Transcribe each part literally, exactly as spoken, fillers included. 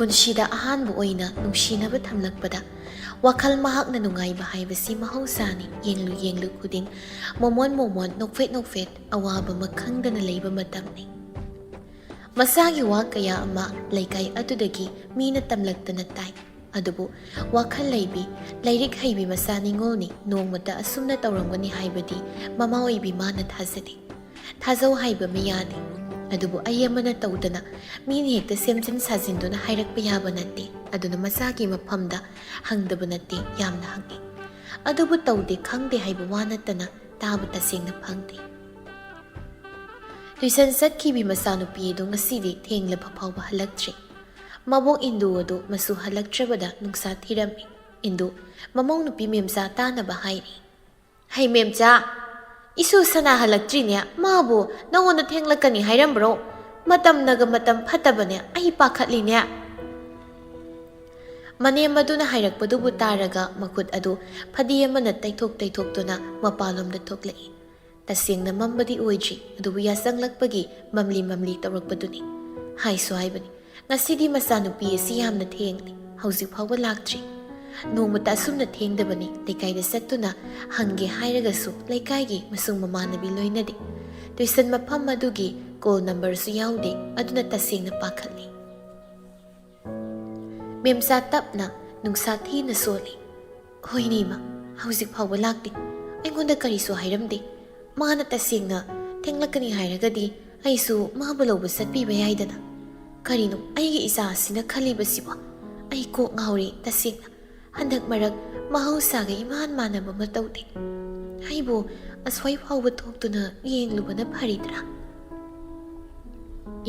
ꯄꯨꯟꯁꯤꯗ ꯑꯍꯥꯟꯕ ꯑꯣꯏꯅ ꯅꯨꯡꯁꯤꯅꯕ ꯊꯝꯂꯛꯄꯗ ꯋꯥꯈꯜ ꯃꯍꯥꯛꯅ ꯅꯨꯡꯉꯥꯏꯕ ꯍꯥꯏꯕꯁꯤ ꯃꯍꯧꯁꯥꯅꯤ꯫ ꯌꯦꯡꯂꯨ ꯌꯦꯡꯂꯨ ꯈꯨꯗꯤꯡ ꯃꯣꯃꯣꯟ ꯃꯣꯃꯣꯟ, ꯅꯣꯛꯐꯦꯠ ꯅꯣꯛꯐꯦꯠ, ꯑꯋꯥꯕ ꯑꯃ ꯈꯪꯗꯅ ꯂꯩꯕ ꯃꯇꯝꯅꯤ꯫ ꯃꯁꯥꯒꯤ ꯋꯥ ꯀꯌꯥ ꯑꯃ ꯂꯩꯀꯥꯏ ꯑꯗꯨꯗꯒꯤ ꯃꯤꯅ ꯇꯝꯂꯛꯇꯅ ꯇꯥꯏ꯫ ꯑꯗꯨꯕꯨ ꯋꯥꯈꯜ ꯂꯩꯕꯤ, ꯂꯥꯏꯔꯤꯛ ꯍꯩꯕꯤ ꯃꯆꯥ ꯅꯤꯉꯣꯜꯅꯤ ꯅꯣꯡꯃꯇ ꯑꯁꯨꯝꯅ ꯇꯧꯔꯝꯒꯅꯤ ꯍꯥꯏꯕꯗꯤ ꯃꯃꯥ ꯑꯣꯏꯕꯤ ꯃꯥꯅ ꯊꯥꯖꯗꯦ꯫ ꯊꯥꯖꯧ ꯍꯥꯏꯕ ꯑꯃ ꯌꯥꯗꯦ꯫ ꯑꯗꯨꯕꯨ ꯑꯩ ꯑꯃꯅ ꯇꯧꯗꯅ ꯃꯤꯅ ꯍꯦꯛꯇ ꯁꯦꯝꯖꯤꯟ ꯁꯥꯖꯤꯟꯗꯨꯅ ꯍꯥꯏꯔꯛꯄ ꯌꯥꯕ ꯅꯠꯇꯦ꯫ ꯑꯗꯨꯅ ꯃꯆꯥꯒꯤ ꯃꯐꯝꯗ ꯍꯪꯗꯕ ꯅꯠꯇꯦ, ꯌꯥꯝꯅ ꯍꯪꯉꯤ꯫ ꯑꯗꯨꯕꯨ ꯇꯧꯗꯦ ꯈꯪꯗꯦ ꯍꯥꯏꯕ ꯋꯥ ꯅꯠꯇꯅ ꯇꯥꯕ ꯇꯁꯦꯡꯅ ꯐꯪꯗꯦ꯫ ꯇꯨꯏꯁꯟ ꯆꯠꯈꯤꯕꯤ ꯃꯆꯥꯅꯨꯄꯤ ꯑꯗꯨ ꯉꯁꯤꯗꯤ ꯊꯦꯡꯂꯕ ꯐꯥꯎꯕ ꯍꯜꯂꯛꯇ꯭ꯔꯤ꯫ ꯃꯕꯣꯛ ꯏꯟꯗꯨ ꯑꯗꯨ ꯃꯁꯨ ꯍꯜꯂꯛꯇ꯭ꯔꯕꯗ ꯅꯨꯡꯁꯥ ꯊꯤꯔꯝꯃꯤ꯫ ꯏꯟꯗꯨ, ꯃꯃꯧ ꯅꯨꯄꯤ ꯃꯦꯝꯆꯥ ꯇꯥꯅꯕ ꯍꯥꯏꯔꯤ꯫ "ꯍꯩ ꯃꯦꯝꯆꯥ, ꯏꯁꯨ ꯁꯅꯥ ꯍꯜꯂꯛꯇ꯭ꯔꯤꯅꯦ, ꯃꯥꯕꯨ ꯅꯉꯣꯟꯗ ꯊꯦꯡꯂꯛꯀꯅꯤ ꯍꯥꯏꯔꯝꯕ꯭ꯔꯣ? ꯃꯇꯝꯅꯒ ꯃꯇꯝ ꯐꯠꯇꯕꯅꯦ, ꯑꯩ ꯄꯥꯈꯠꯂꯤꯅꯦ꯫" ꯃꯅꯦꯝ ꯑꯗꯨꯅ ꯍꯥꯏꯔꯛꯄꯗꯨꯕꯨ ꯇꯥꯔꯒ ꯃꯈꯨꯠ ꯑꯗꯨ ꯐꯗꯤ ꯑꯃꯅ ꯇꯩꯊꯣꯛ ꯇꯩꯊꯣꯛꯇꯨꯅ ꯃꯄꯥꯟꯂꯣꯝꯗ ꯊꯣꯛꯂꯛꯏ꯫ ꯇꯁꯦꯡꯅ ꯃꯝꯕꯗꯤ ꯑꯣꯏꯗ꯭ꯔꯤ, ꯑꯗꯨꯕꯨ ꯌꯥꯆꯪꯂꯛꯄꯒꯤ ꯃꯝꯂꯤ ꯃꯝꯂꯤ ꯇꯧꯔꯛꯄꯗꯨꯅꯤ꯫ ꯍꯥꯏꯁꯨ ꯍꯥꯏꯕꯅꯤ, ꯉꯁꯤꯗꯤ ꯃꯆꯥꯅꯨꯄꯤ ꯑꯁꯤ ꯌꯥꯝꯅ ꯊꯦꯡꯂꯤ, ꯍꯧꯖꯤꯛ ꯐꯥꯎꯕ ꯂꯥꯛꯇ꯭ꯔꯤ꯫ ꯅꯣꯡꯃꯇ ꯑꯁꯨꯝꯅ ꯊꯦꯡꯗꯕꯅꯤ꯫ ꯂꯩꯀꯥꯏꯗ ꯆꯠꯇꯨꯅ ꯍꯪꯒꯦ ꯍꯥꯏꯔꯒꯁꯨ ꯂꯩꯀꯥꯏꯒꯤ ꯃꯁꯨꯡ ꯃꯃꯥꯟꯅꯕꯤ ꯂꯣꯏꯅꯗꯦ꯫ ꯇꯨꯏꯁꯟ ꯃꯐꯝ ꯑꯗꯨꯒꯤ ꯀꯣꯜ ꯅꯝꯕꯔꯁꯨ ꯌꯥꯎꯗꯦ, ꯑꯗꯨꯅ ꯇꯁꯦꯡꯅ ꯄꯥꯈꯠꯂꯤ꯫ ꯃꯦꯝꯆꯥ ꯇꯞꯅ ꯅꯨꯡꯁꯥ ꯊꯤꯅ ꯁꯣꯜꯂꯤ꯫ "ꯍꯣꯏꯅꯦ ꯏꯃꯥ, ꯍꯧꯖꯤꯛ ꯐꯥꯎꯕ ꯂꯥꯛꯇꯦ꯫ ꯑꯩꯉꯣꯟꯗ ꯀꯔꯤꯁꯨ ꯍꯥꯏꯔꯝꯗꯦ꯫ ꯃꯥꯅ ꯇꯁꯦꯡꯅ ꯊꯦꯡꯂꯛꯀꯅꯤ ꯍꯥꯏꯔꯒꯗꯤ ꯑꯩꯁꯨ ꯃꯥꯕꯨ ꯂꯧꯕ ꯆꯠꯄꯤꯕ ꯌꯥꯏꯗꯅ꯫ ꯀꯔꯤꯅꯣ ꯑꯩꯒꯤ ꯏꯆꯥ ꯑꯁꯤꯅ ꯈꯜꯂꯤꯕꯁꯤꯕꯣ? ꯑꯩ ꯀꯣꯛ ꯉꯥꯎꯔꯦ ꯇꯁꯦꯡꯅ꯫ ꯍꯟꯗꯛ ꯃꯔꯛ ꯃꯍꯧꯁꯥꯒ ꯏꯃꯥꯟ ꯃꯥꯟꯅꯕ ꯑꯃ ꯇꯧꯗꯦ꯫ ꯑꯩꯕꯨ ꯑꯁ꯭ꯋꯥꯏ ꯐꯥꯎꯕ ꯊꯣꯛꯇꯨꯅ ꯌꯦꯡꯂꯨꯕꯅ ꯐꯔꯤꯗ꯭ꯔꯥ?"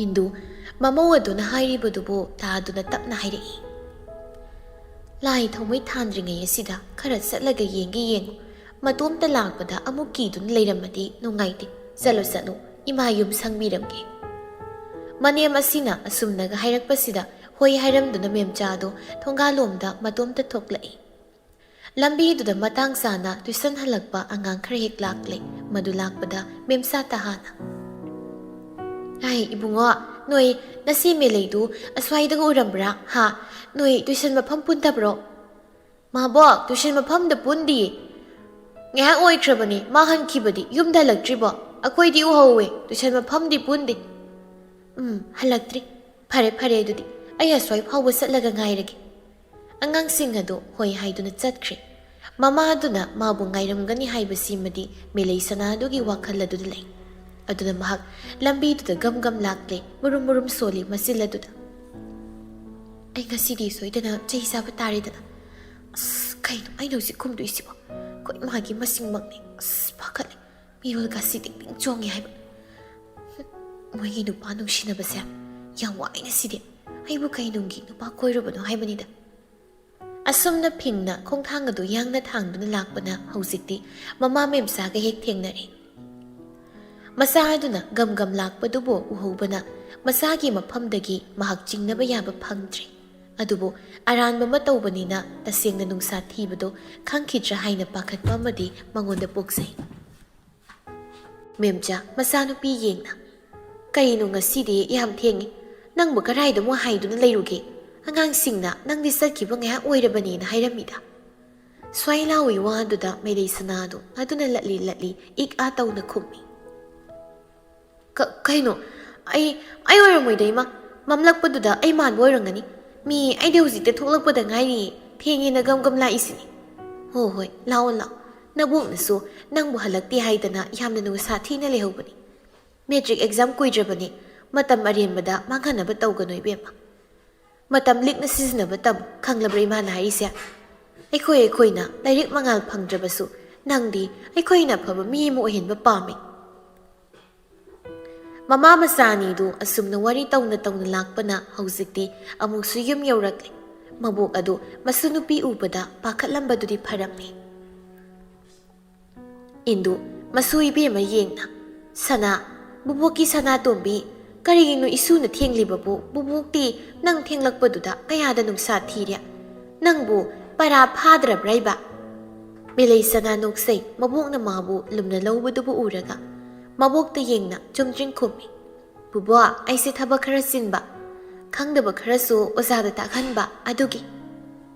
ꯏꯟꯗꯨ ꯃꯃꯧ ꯑꯗꯨꯅ ꯍꯥꯏꯔꯤꯕꯗꯨꯕꯨ ꯇꯥꯗꯨꯅ ꯇꯞꯅ ꯍꯥꯏꯔꯛꯏ꯫ "ꯂꯥꯏ ꯊꯥꯎꯃꯩ ꯊꯥꯟꯗ꯭ꯔꯤꯉꯩ ꯑꯁꯤꯗ ꯈꯔ ꯆꯠꯂꯒ ꯌꯦꯡꯒꯦ ꯌꯦꯡꯉꯨ꯫ ꯃꯇꯣꯝꯇ ꯂꯥꯛꯄꯗ ꯑꯃꯨꯛ ꯀꯤꯗꯨꯅ ꯂꯩꯔꯝꯃꯗꯤ ꯅꯨꯡꯉꯥꯏꯇꯦ꯫ ꯆꯠꯂꯨ ꯆꯠꯂꯨ, ꯏꯃꯥ ꯌꯨꯝ ꯁꯪꯕꯤꯔꯝꯒꯦ꯫" ꯃꯅꯦꯝ ꯑꯁꯤꯅ ꯑꯁꯨꯝꯅꯒ ꯍꯥꯏꯔꯛꯄꯁꯤꯗ ꯍꯣꯏ ꯍꯥꯏꯔꯝꯗꯨꯅ ꯃꯦꯝꯆꯥꯗꯣ ꯊꯣꯡꯒꯥꯜꯂꯣꯝꯗ ꯃꯇꯣꯝꯇ ꯊꯣꯛꯂꯛꯏ꯫ ꯂꯝꯕꯤꯗꯨꯗ ꯃꯇꯥꯡ ꯆꯥꯅ ꯇꯨꯏꯁꯟ ꯍꯜꯂꯛꯄ ꯑꯉꯥꯡ ꯈꯔ ꯍꯦꯛ ꯂꯥꯛꯂꯦ꯫ ꯃꯗꯨ ꯂꯥꯛꯄꯗ ꯃꯦꯝꯆꯥ ꯇꯍꯥꯅ, "ꯑꯩ ꯏꯕꯨꯡꯉꯣ, ꯅꯣꯏ ꯅꯆꯦ ꯃꯦꯂꯩꯗꯨ ꯑꯁ꯭ꯋꯥꯏꯗꯒ ꯎꯔꯝꯕ꯭ꯔꯥ? ꯍꯥ? ꯅꯣꯏ ꯇꯨꯏꯁꯟ ꯃꯐꯝ ꯄꯨꯟꯗꯕ꯭ꯔꯣ? ꯃꯥꯕꯣꯛ, ꯇꯨꯏꯁꯟ ꯃꯐꯝꯗ ꯄꯨꯟꯗꯤꯌꯦ꯫ ꯉꯥꯏꯍꯥꯛ ꯑꯣꯏꯈ꯭ꯔꯕꯅꯤ ꯃꯥ ꯍꯟꯈꯤꯕꯗꯤ, ꯌꯨꯝꯗ ꯍꯜꯂꯛꯇ꯭ꯔꯤꯕꯣ? ꯑꯩꯈꯣꯏꯗꯤ ꯎꯍꯧꯋꯦ, ꯇꯨꯏꯁꯟ ꯃꯐꯝꯗꯤ ꯄꯨꯟꯗꯦ꯫ ꯎꯝ, ꯍꯜꯂꯛꯇ꯭ꯔꯤ꯫ ꯐꯔꯦ, ꯐꯔꯦ, ꯑꯗꯨꯗꯤ ꯑꯩ ꯑꯁ꯭ꯋꯥꯏ ꯐꯥꯎꯕ ꯆꯠꯂꯒ ꯉꯥꯏꯔꯒꯦ꯫ ꯑꯉꯥꯡꯁꯤꯡ ꯑꯗꯨ ꯍꯣꯏ ꯍꯥꯏꯗꯨꯅ ꯆꯠꯈ꯭ꯔꯦ꯫ ꯃꯃꯥꯗꯨꯅ ꯃꯥꯕꯨ ꯉꯥꯏꯔꯝꯒꯅꯤ ꯍꯥꯏꯕꯁꯤꯃꯗꯤ ꯃꯦꯂꯩ ꯁꯅꯥꯗꯨꯒꯤ ꯋꯥꯈꯜ ꯑꯗꯨꯗ ꯂꯩ꯫ ꯑꯗꯨꯅ ꯃꯍꯥꯛ ꯂꯝꯕꯤꯗꯨꯗ ꯒꯝ ꯒꯝ ꯂꯥꯛꯂꯦ, ꯃꯨꯔꯨꯝ ꯃꯨꯔꯨꯝ ꯁꯣꯜꯂꯤ ꯃꯆꯤꯜ ꯑꯗꯨꯗ꯫ "ꯑꯩ ꯉꯁꯤꯗꯤ ꯁꯣꯏꯗꯅ ꯆꯩ ꯆꯥꯕ ꯇꯥꯔꯦꯗꯅ꯫ ꯑꯁ, ꯀꯩꯅꯣ ꯑꯩꯅ ꯍꯧꯖꯤꯛ ꯈꯨꯝꯗꯣꯏꯁꯤꯕꯣ? ꯑꯩꯈꯣꯏ ꯃꯥꯒꯤ ꯃꯁꯤꯡꯃꯛꯅꯤ꯫ ꯑꯁ, ꯄꯥꯈꯠꯂꯦ꯫ ꯃꯤꯔꯣꯜꯒꯁꯤ ꯇꯤꯡ ꯇꯤꯡ ꯆꯣꯡꯉꯦ ꯍꯥꯏꯕ꯫ ꯃꯣꯏꯒꯤ ꯅꯨꯄꯥ ꯅꯨꯡꯁꯤꯅꯕꯁꯦ ꯌꯥꯝ ꯋꯥꯏꯅ ꯁꯤꯗꯤ꯫ ꯑꯩꯕꯨ ꯀꯩ ꯅꯨꯡꯒꯤ ꯅꯨꯄꯥ ꯀꯣꯏꯔꯨꯕꯅꯣ ꯍꯥꯏꯕꯅꯤꯗ"꯫ ꯑꯁꯨꯝꯅ ꯐꯤꯡꯅ ꯈꯣꯡꯊꯥꯡ ꯑꯗꯨ ꯌꯥꯡꯅ ꯊꯥꯡꯗꯨꯅ ꯂꯥꯛꯄꯅ ꯍꯧꯖꯤꯛꯇꯤ ꯃꯃꯥ ꯃꯦꯝꯆꯥꯒ ꯍꯦꯛ ꯊꯦꯡꯅꯔꯦ꯫ ꯃꯆꯥ ꯑꯗꯨꯅ ꯒꯝ ꯒꯝ ꯂꯥꯛꯄꯗꯨꯕꯨ ꯎꯍꯧꯕꯅ ꯃꯆꯥꯒꯤ ꯃꯐꯝꯗꯒꯤ ꯃꯍꯥꯛ ꯆꯤꯡꯅꯕ ꯌꯥꯕ ꯐꯪꯗ꯭ꯔꯦ꯫ ꯑꯗꯨꯕꯨ ꯑꯔꯥꯟꯕ ꯑꯃ ꯇꯧꯕꯅꯤꯅ ꯇꯁꯦꯡꯅ ꯅꯨꯡꯁꯥ ꯊꯤꯕꯗꯣ ꯈꯪꯈꯤꯗ꯭ꯔꯥ ꯍꯥꯏꯅ ꯄꯥꯈꯠꯄ ꯑꯃꯗꯤ ꯃꯉꯣꯟꯗ ꯄꯣꯛꯆꯩ꯫ ꯃꯦꯝꯆꯥ, ꯃꯆꯥꯅꯨꯄꯤ ꯌꯦꯡꯅ, "ꯀꯩꯅꯣ ꯉꯁꯤꯗꯤ ꯌꯥꯝ ꯊꯦꯡꯉꯤ? ꯅꯪꯕꯨ ꯀꯔꯥꯏꯗ ꯑꯃꯨꯛ ꯍꯥꯏꯗꯨꯅ ꯂꯩꯔꯨꯒꯦ? ꯑꯉꯥꯡꯁꯤꯡꯅ ꯅꯪꯗꯤ ꯆꯠꯈꯤꯕ ꯉꯥꯏꯍꯥꯛ ꯑꯣꯏꯔꯕꯅꯦꯅ ꯍꯥꯏꯔꯝꯃꯤꯗ"꯫ ꯁ꯭ꯋꯥꯏ ꯂꯥꯎꯏ ꯋꯥꯗꯨꯗ ꯃꯦꯂꯩ ꯁꯅꯥꯗꯨ ꯑꯗꯨꯅ ꯂꯠꯂꯤ ꯂꯠꯂꯤ ꯏꯛ ꯑꯥ ꯇꯧꯅ ꯈꯨꯝꯃꯤ꯫ "ꯀ-, ꯀꯩꯅꯣ? ꯑꯩ, ꯑꯩ ꯑꯣꯏꯔꯝꯃꯣꯏꯗ ꯏꯃꯥ꯫ ꯃꯝꯂꯛꯄꯗꯨꯗ ꯑꯩ ꯃꯥꯟꯕ ꯑꯣꯏꯔꯝꯒꯅꯤ꯫ ꯃꯤ, ꯑꯩꯗꯤ ꯍꯧꯖꯤꯛꯇ ꯊꯣꯛꯂꯛꯄꯗ ꯉꯥꯏꯔꯤꯌꯦ꯫ ꯊꯦꯡꯉꯦꯅ ꯒꯝ ꯒꯝ ꯂꯥꯛꯏꯁꯤꯅꯤ꯫ ꯍꯣ ꯍꯣꯏ, ꯂꯥꯛꯑꯣ ꯂꯥꯛꯑꯣ꯫ ꯅꯕꯣꯛꯅꯁꯨ ꯅꯪꯕꯨ ꯍꯜꯂꯛꯇꯦ ꯍꯥꯏꯗꯅ ꯌꯥꯝꯅ ꯅꯨꯡꯁꯥ ꯊꯤꯅ ꯂꯩꯍꯧꯕꯅꯤ꯫ Matric exam ꯀꯨꯏꯗ꯭ꯔꯕꯅꯤ꯫ ꯃꯇꯝ ꯑꯔꯦꯝꯕꯗ ꯃꯥꯡꯍꯟꯅꯕ ꯇꯧꯒꯅꯨ ꯏꯕꯦꯝꯃ꯫ ꯃꯇꯝ ꯂꯤꯛꯅ ꯁꯤꯖꯤꯟꯅꯕ ꯇꯝꯃꯨ, ꯈꯪꯂꯕ꯭ꯔꯥ ꯏꯃꯥꯅ ꯍꯥꯏꯔꯤꯁꯦ? ꯑꯩꯈꯣꯏ ꯑꯩꯈꯣꯏꯅ ꯂꯥꯏꯔꯤꯛ ꯃꯉꯥꯜ ꯐꯪꯗ꯭ꯔꯕꯁꯨ ꯅꯪꯗꯤ ꯑꯩꯈꯣꯏꯅ ꯑꯐꯕ ꯃꯤ ꯑꯃ ꯑꯣꯏꯍꯟꯕ ꯄꯥꯝꯃꯤ"꯫ ꯃꯃꯥ ꯃꯆꯥ ꯑꯅꯤꯗꯨ ꯑꯁꯨꯝꯅ ꯋꯥꯔꯤ ꯇꯧꯅ ꯇꯧꯅ ꯂꯥꯛꯄꯅ ꯍꯧꯖꯤꯛꯇꯤ ꯑꯃꯨꯛꯁꯨ ꯌꯨꯝ ꯌꯧꯔꯛꯂꯦ꯫ ꯃꯕꯣꯛ ꯑꯗꯨ ꯃꯁꯨ ꯅꯨꯄꯤ ꯎꯕꯗ ꯄꯥꯈꯠꯂꯝꯕꯗꯨꯗꯤ ꯐꯔꯝꯃꯤ꯫ ꯏꯟꯗꯨ, ꯃꯁꯨ ꯏꯕꯦꯝꯃ ꯌꯦꯡꯅ, "ꯁꯅꯥ, ꯕꯨꯕꯣꯛꯀꯤ ꯁꯅꯥꯇꯣꯝꯕꯤ, ꯀꯔꯤꯒꯤꯅꯣ ꯏꯁꯨꯅ ꯊꯦꯡꯂꯤꯕꯕꯨ? ꯕꯨꯕꯣꯛꯇꯤ ꯅꯪ ꯊꯦꯡꯂꯛꯄꯗꯨꯗ ꯀꯌꯥꯗ ꯅꯨꯡꯁꯥ ꯊꯤꯔꯦ? ꯅꯪꯕꯨ ꯄꯔꯥ ꯐꯥꯗ꯭ꯔꯕ꯭ꯔꯥ ꯏꯕ?" ꯃꯦꯂꯩ ꯁꯅꯥ ꯅꯣꯛꯆꯩ, ꯃꯕꯣꯛꯅ ꯃꯥꯕꯨ ꯂꯨꯝꯅ ꯂꯧꯕꯗꯨꯕꯨ ꯎꯔꯒ꯫ ꯃꯕꯣꯛꯇ ꯌꯦꯡꯅ ꯆꯨꯝꯗ꯭ꯔꯤꯡ ꯈꯨꯝꯃꯤ꯫ "ꯕꯨꯕꯣꯛ, ꯑꯩꯁꯦ ꯊꯕꯛ ꯈꯔ ꯆꯤꯟꯕ, ꯈꯪꯗꯕ ꯈꯔꯁꯨ ꯑꯣꯖꯥꯗ ꯇꯥꯛꯍꯟꯕ ꯑꯗꯨꯒꯤ꯫"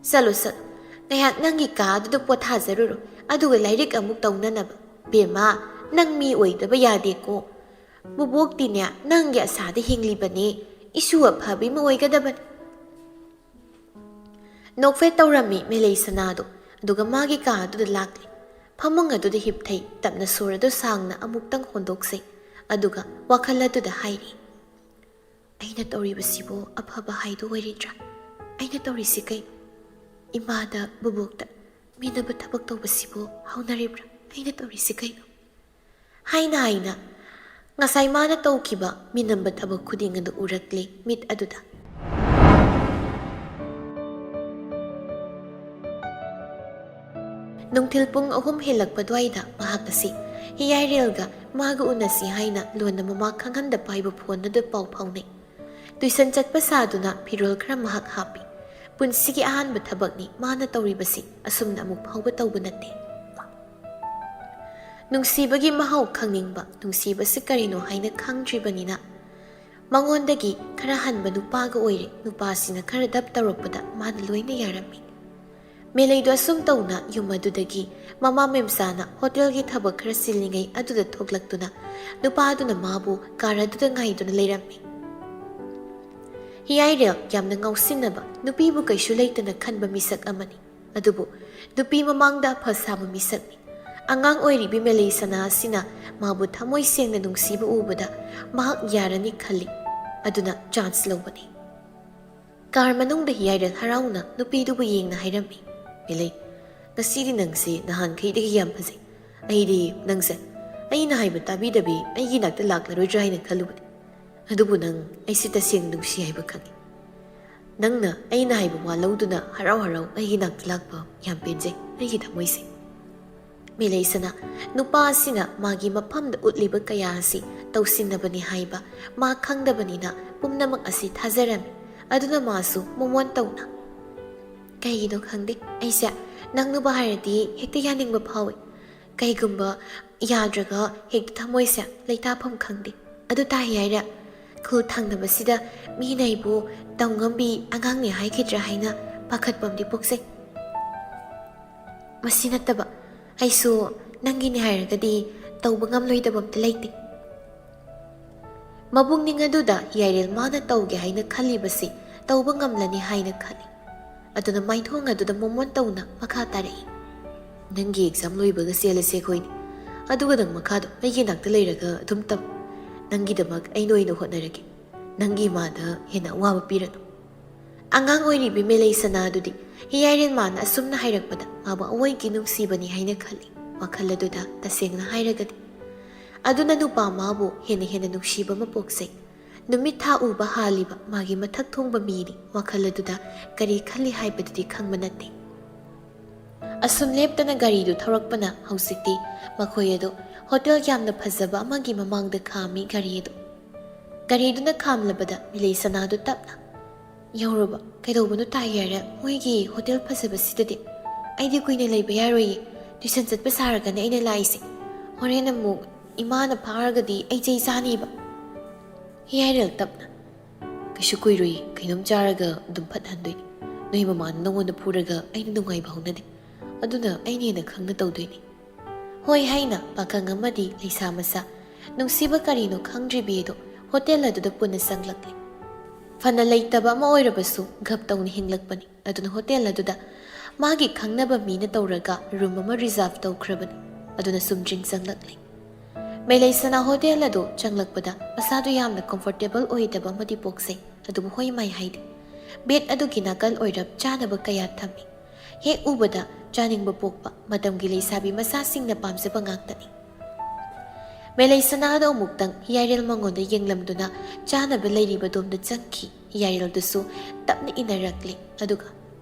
"ꯆꯠꯂꯣ, ꯆꯠꯂꯣ, ꯉꯥꯏꯍꯥꯛ ꯅꯪꯒꯤ ꯀꯥ ꯑꯗꯨꯗ ꯄꯣꯊꯥꯖꯔꯨꯔꯣ, ꯑꯗꯨꯒ ꯂꯥꯏꯔꯤꯛ ꯑꯃꯨꯛ ꯇꯧꯅꯅꯕ꯫ ꯕꯦꯝꯃ, ꯅꯪ ꯃꯤ ꯑꯣꯏꯗꯕ ꯌꯥꯗꯦꯀꯣ꯫ ꯕꯨꯕꯣꯛꯇꯤꯅꯦ, ꯅꯪꯒꯤ ꯑꯁꯥꯗ ꯍꯤꯡꯂꯤꯕꯅꯦ, ꯏꯁꯨ ꯑꯐꯕꯤ ꯑꯃ ꯑꯣꯏꯒꯗꯕꯅꯤ꯫" ꯅꯣꯛꯐꯦꯠ ꯇꯧꯔꯝꯃꯤ ꯃꯦꯂꯩ ꯁꯅꯥꯗꯣ, ꯑꯗꯨꯒ ꯃꯥꯒꯤ ꯀꯥ ꯑꯗꯨꯗ ꯂꯥꯛꯂꯦ꯫ ꯐꯃꯨꯡ ꯑꯗꯨꯗ ꯍꯤꯞꯊꯩ, ꯇꯞꯅ ꯁꯣꯔ ꯑꯗꯨ ꯁꯥꯡꯅ ꯑꯃꯨꯛꯇꯪ ꯍꯣꯟꯗꯣꯛꯆꯩ, ꯑꯗꯨꯒ ꯋꯥꯈꯜ ꯑꯗꯨꯗ ꯍꯥꯏꯔꯤ, "ꯑꯩꯅ ꯇꯧꯔꯤꯕꯁꯤꯕꯨ ꯑꯐꯕ ꯍꯥꯏꯗꯨ ꯑꯣꯏꯔꯤꯗ꯭ꯔꯥ? ꯑꯩꯅ ꯇꯧꯔꯤꯁꯤ ꯀꯩꯅꯣ? ꯏꯃꯥꯗ, ꯕꯨꯕꯣꯛꯇ ꯃꯤꯅꯕ ꯊꯕꯛ ꯇꯧꯕꯁꯤꯕꯨ ꯍꯧꯅꯔꯤꯕ꯭ꯔꯥ? ꯑꯩꯅ ꯇꯧꯔꯤꯁꯤ ꯀꯩꯅꯣ?" ꯍꯥꯏꯅ ꯍꯥꯏꯅ ꯉꯁꯥꯏ ꯃꯥꯅ ꯇꯧꯈꯤꯕ ꯃꯤꯅꯝꯕ ꯊꯕꯛ ꯈꯨꯗꯤꯡ ꯑꯗꯨ ꯎꯔꯛꯂꯦ ꯃꯤꯠ ꯑꯗꯨꯗ꯫ ꯅꯨꯡꯊꯤꯜ ꯄꯨꯡ ꯑꯍꯨꯝ ꯍꯦꯜꯂꯛꯄ ꯑꯗꯨꯋꯥꯏꯗ ꯃꯍꯥꯛ ꯑꯁꯤ ꯍꯤꯌꯥꯏꯔꯦꯜꯒ ꯃꯥꯒ ꯎꯅꯁꯤ ꯍꯥꯏꯅ ꯂꯣꯟꯅ ꯃꯃꯥ ꯈꯪꯍꯟꯗ ꯄꯥꯏꯕ ꯐꯣꯟ ꯑꯗꯨ ꯄꯥꯎ ꯐꯥꯎꯅꯩ꯫ ꯇꯨꯏꯁꯟ ꯆꯠꯄ ꯁꯥꯗꯨꯅ ꯐꯤꯔꯣꯜ ꯈꯔ ꯃꯍꯥꯛ ꯍꯥꯞꯄꯤ꯫ ꯄꯨꯟꯁꯤꯒꯤ ꯑꯍꯥꯟꯕ ꯊꯕꯛꯅꯤ ꯃꯥꯅ ꯇꯧꯔꯤꯕꯁꯤ, ꯑꯁꯨꯝꯅ ꯑꯃꯨꯛ ꯐꯥꯎꯕ ꯇꯧꯕ ꯅꯠꯇꯦ꯫ ꯅꯨꯡꯁꯤꯕꯒꯤ ꯃꯍꯥꯎ ꯈꯪꯅꯤꯡꯕ, ꯅꯨꯡꯁꯤꯕꯁꯤ ꯀꯔꯤꯅꯣ ꯍꯥꯏꯅ ꯈꯪꯗ꯭ꯔꯤꯕꯅꯤꯅ, ꯃꯉꯣꯟꯗꯒꯤ ꯈꯔ ꯍꯟꯕ ꯅꯨꯄꯥꯒ ꯑꯣꯏꯔꯦ꯫ ꯅꯨꯄꯥꯁꯤꯅ ꯈꯔ ꯗꯞ ꯇꯧꯔꯛꯄꯗ ꯃꯥꯅ ꯂꯣꯏꯅ ꯌꯥꯔꯝꯃꯤ꯫ ꯃꯦꯂꯩꯗꯣ ꯑꯁꯨꯝ ꯇꯧꯅ ꯌꯨꯝ ꯑꯗꯨꯗꯒꯤ ꯃꯃꯥ ꯃꯦꯝꯆꯥꯅ ꯍꯣꯇꯦꯜꯒꯤ ꯊꯕꯛ ꯈꯔ ꯆꯤꯜꯂꯤꯉꯩ ꯑꯗꯨꯗ ꯊꯣꯛꯂꯛꯇꯨꯅ ꯅꯨꯄꯥꯗꯨꯅ ꯃꯥꯕꯨ ꯀꯥꯔ ꯑꯗꯨꯗ ꯉꯥꯏꯗꯨꯅ ꯂꯩꯔꯝꯃꯤ꯫ ꯍꯤꯌꯥꯏꯔꯦꯜ ꯌꯥꯝꯅ ꯉꯥꯎꯁꯤꯟꯅꯕ, ꯅꯨꯄꯤꯕꯨ ꯀꯩꯁꯨ ꯂꯩꯇꯅ ꯈꯟꯕ ꯃꯤꯁꯛ ꯑꯃꯅꯤ꯫ ꯑꯗꯨꯕꯨ ꯅꯨꯄꯤ ꯃꯃꯥꯡꯗ ꯐ ꯁꯥꯕ ꯃꯤꯁꯛꯅꯤ꯫ ꯑꯉꯥꯡ ꯑꯣꯏꯔꯤꯕꯤ ꯃꯦꯂꯩ ꯁꯅꯥ ꯑꯁꯤꯅ ꯃꯥꯕꯨ ꯊꯃꯣꯏ ꯁꯦꯡꯅ ꯅꯨꯡꯁꯤꯕ ꯎꯕꯗ ꯃꯍꯥꯛ ꯌꯥꯔꯅꯤ ꯈꯜꯂꯤ꯫ ꯑꯗꯨꯅ ꯆꯥꯟꯁ ꯂꯧꯕꯅꯤ꯫ ꯀꯥꯔ ꯃꯅꯨꯡꯗ ꯍꯤꯌꯥꯏꯔꯦꯜ ꯍꯔꯥꯎꯅ ꯅꯨꯄꯤꯗꯨꯕꯨ ꯌꯦꯡꯅ ꯍꯥꯏꯔꯝꯃꯤ, "ꯃꯦꯂꯩ, ꯉꯁꯤꯗꯤ ꯅꯪꯁꯦ ꯅꯍꯥꯟꯈꯩꯗꯒꯤ ꯌꯥꯝ ꯐꯖꯩ꯫ ꯑꯩꯗꯤ ꯅꯪꯁꯦ ꯑꯩꯅ ꯍꯥꯏꯕ ꯇꯥꯕꯤꯗꯕꯤ ꯑꯩꯒꯤ ꯅꯥꯛꯇ ꯂꯥꯛꯂꯔꯣꯏꯗ꯭ꯔꯥ ꯍꯥꯏꯅ ꯈꯜꯂꯨꯕꯅꯤ꯫ ꯑꯗꯨꯕꯨ ꯅꯪ ꯑꯩꯁꯦ ꯇꯁꯦꯡꯅ ꯅꯨꯡꯁꯤ ꯍꯥꯏꯕ ꯈꯪꯉꯤ꯫ ꯅꯪꯅ ꯑꯩꯅ ꯍꯥꯏꯕ ꯋꯥ ꯂꯧꯗꯨꯅ ꯍꯔꯥꯎ ꯍꯔꯥꯎ ꯑꯩꯒꯤ ꯅꯥꯛꯇ ꯂꯥꯛꯄ ꯌꯥꯝ ꯄꯦꯟꯖꯩ ꯑꯩꯒꯤ ꯊꯃꯣꯏꯁꯦ꯫" ꯃꯦꯂꯩꯁꯅ ꯅꯨꯄꯥ ꯑꯁꯤꯅ ꯃꯥꯒꯤ ꯃꯐꯝꯗ ꯎꯠꯂꯤꯕ ꯀꯌꯥ ꯑꯁꯤ ꯇꯧꯁꯤꯟꯅꯕꯅꯤ ꯍꯥꯏꯕ ꯃꯥ ꯈꯪꯗꯕꯅꯤꯅ ꯄꯨꯝꯅꯃꯛ ꯑꯁꯤ ꯊꯥꯖꯔꯝꯃꯤ꯫ ꯑꯗꯨꯅ ꯃꯥꯁꯨ ꯃꯣꯃꯣꯟ ꯇꯧꯅ, "ꯀꯩꯒꯤꯅꯣ ꯈꯪꯗꯦ, ꯑꯩꯁꯦ ꯅꯪꯅꯕꯨ ꯍꯥꯏꯔꯗꯤ ꯍꯦꯛꯇ ꯌꯥꯅꯤꯡꯕ ꯐꯥꯎꯏ꯫ ꯀꯩꯒꯨꯝꯕ ꯌꯥꯗ꯭ꯔꯒ ꯍꯦꯛꯇ ꯊꯃꯣꯏꯁꯦ ꯂꯩꯇꯥꯐꯝ ꯈꯪꯗꯦ꯫ ꯑꯗꯨ ꯇꯥꯏ ꯍꯥꯏꯔꯦ, ꯈꯨꯜ ꯊꯪꯅꯕꯁꯤꯗ ꯃꯤꯅ ꯑꯩꯕꯨ ꯇꯧ ꯉꯝꯕꯤ ꯑꯉꯥꯡꯅꯤ ꯍꯥꯏꯈꯤꯗ꯭ꯔꯥ ꯍꯥꯏꯅ ꯄꯥꯈꯠꯄ ꯑꯃꯗꯤ ꯄꯣꯛꯆꯩ꯫ ꯃꯁꯤ ꯅꯠꯇꯕ ꯑꯩꯁꯨ ꯅꯪꯒꯤꯅꯤ ꯍꯥꯏꯔꯒꯗꯤ ꯇꯧꯕ ꯉꯝꯂꯣꯏꯗꯕ ꯑꯝꯇ ꯂꯩꯇꯦ꯫ ꯃꯕꯨꯛꯅꯤꯡ ꯑꯗꯨꯗ ꯌꯥꯏꯔꯦꯜ ꯃꯥꯅ ꯇꯧꯒꯦ ꯍꯥꯏꯅ ꯈꯜꯂꯤꯕꯁꯤ ꯇꯧꯕ ꯉꯝꯂꯅꯤ ꯍꯥꯏꯅ ꯈꯜꯂꯤ꯫ ꯑꯗꯨꯅ ꯃꯥꯏꯊꯣꯡ ꯑꯗꯨꯗ ꯃꯣꯃꯣꯟ ꯇꯧꯅ ꯃꯈꯥ ꯇꯥꯔꯛꯏ, "ꯅꯪꯒꯤ ꯑꯦꯛꯖꯥꯝ ꯂꯣꯏꯕꯒ ꯆꯦꯜꯂꯁꯦ ꯑꯩꯈꯣꯏꯅꯤ꯫ ꯑꯗꯨꯒ ꯅꯪ ꯃꯈꯥꯗꯣ ꯑꯩꯒꯤ ꯅꯥꯛꯇ ꯂꯩꯔꯒ ꯑꯗꯨꯝ ꯇꯝ꯫ ꯅꯪꯒꯤꯗꯃꯛ ꯑꯩꯅ ꯑꯣꯏꯅ ꯍꯣꯠꯅꯔꯒꯦ꯫ ꯅꯪꯒꯤ ꯏꯃꯥꯗ ꯍꯦꯟꯅ ꯑꯋꯥꯕ ꯄꯤꯔꯅꯨ꯫" ꯑꯉꯥꯡ ꯑꯣꯏꯔꯤꯕꯤ ꯃꯦꯂꯩ ꯁꯅꯥ ꯑꯗꯨꯗꯤ ꯍꯤꯌꯥꯏꯔꯦꯟ ꯃꯥꯅ ꯑꯁꯨꯝꯅ ꯍꯥꯏꯔꯛꯄꯗ ꯃꯥꯕꯨ ꯑꯋꯣꯏꯒꯤ ꯅꯨꯡꯁꯤꯕꯅꯤ ꯍꯥꯏꯅ ꯈꯜꯂꯤ꯫ ꯋꯥꯈꯜ ꯑꯗꯨꯗ ꯇꯁꯦꯡꯅ ꯍꯥꯏꯔꯒꯗꯤ ꯑꯗꯨꯅ ꯅꯨꯄꯥ ꯃꯥꯕꯨ ꯍꯦꯟꯅ ꯍꯦꯟꯅ ꯅꯨꯡꯁꯤꯕ ꯑꯃ ꯄꯣꯛꯆꯩ꯫ ꯅꯨꯃꯤꯠ ꯊꯥ ꯎꯕ ꯍꯥꯜꯂꯤꯕ ꯃꯥꯒꯤ ꯃꯊꯛ ꯊꯣꯡꯕ ꯃꯤꯅꯤ꯫ ꯋꯥꯈꯜ ꯑꯗꯨꯗ ꯀꯔꯤ ꯈꯜꯂꯤ ꯍꯥꯏꯕꯗꯨꯗꯤ ꯈꯪꯕ ꯅꯠꯇꯦ꯫ ꯑꯁꯨꯝ ꯂꯦꯞꯇꯅ ꯒꯥꯔꯤꯗꯨ ꯊꯧꯔꯛꯄꯅ ꯍꯧꯖꯤꯛꯇꯤ ꯃꯈꯣꯏ ꯑꯗꯨ ꯍꯣꯇꯦꯜ ꯌꯥꯝꯅ ꯐꯖꯕ ꯑꯃꯒꯤ ꯃꯃꯥꯡꯗ ꯈꯥꯝꯃꯤ ꯒꯥꯔꯤ ꯑꯗꯨ꯫ ꯒꯥꯔꯤꯗꯨꯅ ꯈꯥꯝꯂꯕꯗ ꯃꯤꯂꯩ ꯁꯅꯥꯗꯨ ꯇꯞꯅ, "ꯌꯧꯔꯕ? ꯀꯩꯗꯧꯕꯅꯣ ꯇꯥꯏ ꯌꯥꯏꯔꯦ ꯃꯣꯏꯒꯤ ꯍꯣꯇꯦꯜ ꯐꯖꯕꯁꯤꯗꯗꯤ? ꯑꯩꯗꯤ ꯀꯨꯏꯅ ꯂꯩꯕ ꯌꯥꯔꯣꯏꯌꯦ꯫ ꯇ꯭ꯌꯨꯁꯟ ꯆꯠꯄ ꯁꯥꯔꯒꯅꯦ ꯑꯩꯅ ꯂꯥꯛꯏꯁꯦ꯫ ꯍꯣꯔꯦꯟ ꯑꯃꯨꯛ ꯏꯃꯥꯅ ꯐꯥꯔꯒꯗꯤ ꯑꯩ ꯆꯩ ꯆꯥꯅꯤꯕ꯫" ꯍꯤꯌꯥꯏꯔꯦꯜ ꯇꯞꯅ, "ꯀꯩꯁꯨ ꯀꯨꯏꯔꯣꯏꯌꯦ, ꯀꯩꯅꯣꯝ ꯆꯥꯔꯒ ꯑꯗꯨꯝ ꯐꯠ ꯍꯟꯗꯣꯏꯅꯤ꯫ ꯅꯣꯏ ꯃꯃꯥꯅ ꯅꯉꯣꯟꯗ ꯐꯨꯔꯒ ꯑꯩꯅ ꯅꯨꯡꯉꯥꯏꯕ ꯍꯧꯅꯗꯦ꯫ ꯑꯗꯨꯅ ꯑꯩꯅ ꯍꯦꯟꯅ ꯈꯪꯅ ꯇꯧꯗꯣꯏꯅꯤ꯫" ꯍꯣꯏ ꯍꯥꯏꯅ ꯄꯥꯈꯪ ꯑꯃꯗꯤ ꯂꯩꯁꯥ ꯃꯆꯥ ꯅꯨꯡꯁꯤꯕ ꯀꯔꯤꯅꯣ ꯈꯪꯗ꯭ꯔꯤꯕꯤ ꯑꯗꯨ ꯍꯣꯇꯦꯜ ꯑꯗꯨꯗ ꯄꯨꯟꯅ ꯆꯪꯂꯛꯂꯤ꯫ ꯐꯅ ꯂꯩꯇꯕ ꯑꯃ ꯑꯣꯏꯔꯕꯁꯨ ꯒꯞ ꯇꯧꯅ ꯍꯤꯡꯂꯛꯄꯅꯤ꯫ ꯑꯗꯨꯅ ꯍꯣꯇꯦꯜ ꯑꯗꯨꯗ ꯃꯥꯒꯤ ꯈꯪꯅꯕ ꯃꯤꯅ ꯇꯧꯔꯒ ꯔꯨꯝ ꯑꯃ ꯔꯤꯖꯥꯔꯚ ꯇꯧꯈ꯭ꯔꯕꯅꯤ꯫ ꯑꯗꯨꯅ ꯁꯨꯝ ꯗ꯭ꯔꯤꯡ ꯆꯪꯂꯛꯂꯤ꯫ ꯃꯦꯂꯩꯁꯅꯥ ꯍꯣꯇꯦꯜ ꯑꯗꯨ ꯆꯪꯂꯛꯄꯗ ꯃꯁꯥꯗꯨ ꯌꯥꯝꯅ ꯀꯝꯐꯣꯔꯇꯦꯕꯜ ꯑꯣꯏꯗꯕ ꯑꯃꯗꯤ ꯄꯣꯛꯆꯩ꯫ ꯑꯗꯨꯕꯨ ꯍꯣꯏ ꯃꯥꯏ ꯍꯥꯏꯗꯦ꯫ ꯕꯦꯗ ꯑꯗꯨꯒꯤ ꯅꯥꯀꯜ ꯑꯣꯏꯔꯞ ꯆꯥꯅꯕ ꯀꯌꯥ ꯊꯝꯃꯤ꯫ ꯍꯦꯛ ꯎꯕꯗ ꯆꯥꯅꯤꯡꯕ ꯄꯣꯛꯄ ꯃꯇꯝꯒꯤ ꯂꯩꯁꯥꯕꯤ ꯃꯆꯥꯁꯤꯡꯅ ꯄꯥꯝꯖꯕ ꯉꯥꯛꯇꯅꯤ꯫ ꯃꯦꯂꯩꯁꯅꯥꯗꯣ ꯑꯃꯨꯛꯇꯪ ꯍꯤꯌꯥꯏꯔꯦꯜ ꯃꯉꯣꯟꯗ ꯌꯦꯡꯂꯝꯗꯨꯅ ꯆꯥꯅꯕ ꯂꯩꯔꯤꯕꯗꯣꯝꯗ ꯆꯪꯈꯤ꯫ ꯍꯤꯌꯥꯏꯔꯦꯜꯗꯨꯁꯨ ꯇꯞꯅ ꯏꯟꯅꯔꯛꯂꯦ꯫ ꯑꯗꯨꯒ,